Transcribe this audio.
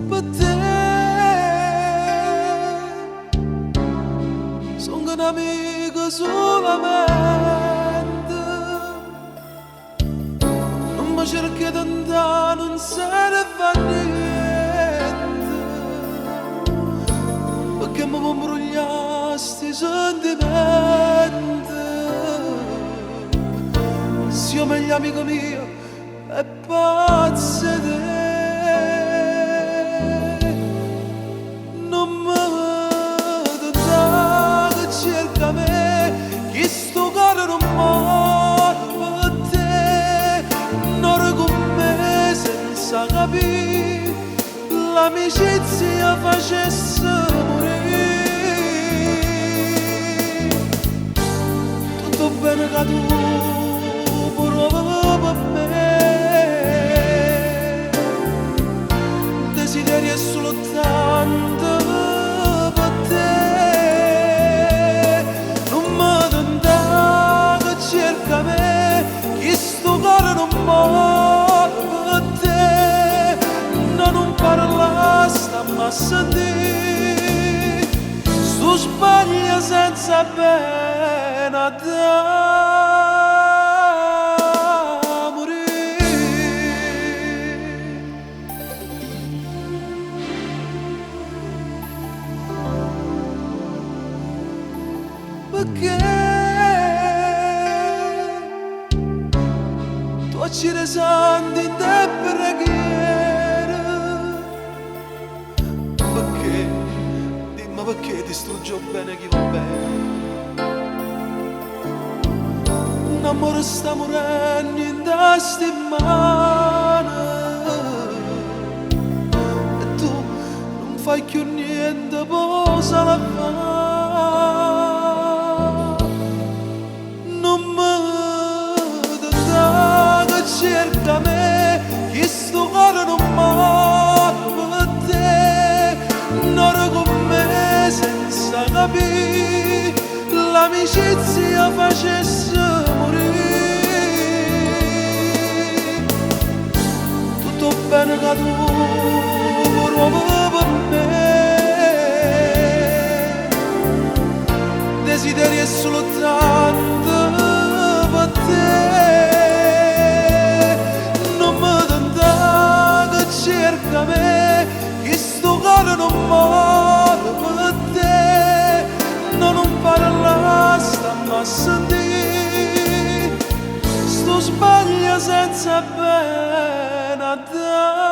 Pe te Song n'amico sulamente. Nun me cerca 'e tentà, nun serve a niente, pecché me vuò 'mbruglià 'sti sentimente. Si 'o meglio amico mio è pazzo 'e te. Nun me tentà che cerca a me, chistu core nun more pe te. N'ora cu me senza capì, l'amicizia facesse murì. Tutto 'o bene ca tu pruove pe me, desiderio è solo tanto pe te. Nun me tentà che cerca a me, chistu core nun more pe te. No, nun parlà, stamm a sentì. Stu sbaglio senza pena da morì. Pecché tu accide santi 'int' 'e preghiere? Pecché, dimme pecché distrugge 'o bene chi vo' bene? N'ammore sta murenno 'int' a 'sti mane e tu nun fai cchiù niente p' 'o salvà. Nun me tentà che cerca a me, chistu core nun more pe te. N'ora cu me senza capì, l'amicizia facesse murì. Tutto 'o bene ca tu pruove pe me, desiderio è solo tanto pe te. Nun me tentà che cerca a me, chistu core nun more pe te. No, nun parlà, stamm a sentì. Stu sbaglio senza pena da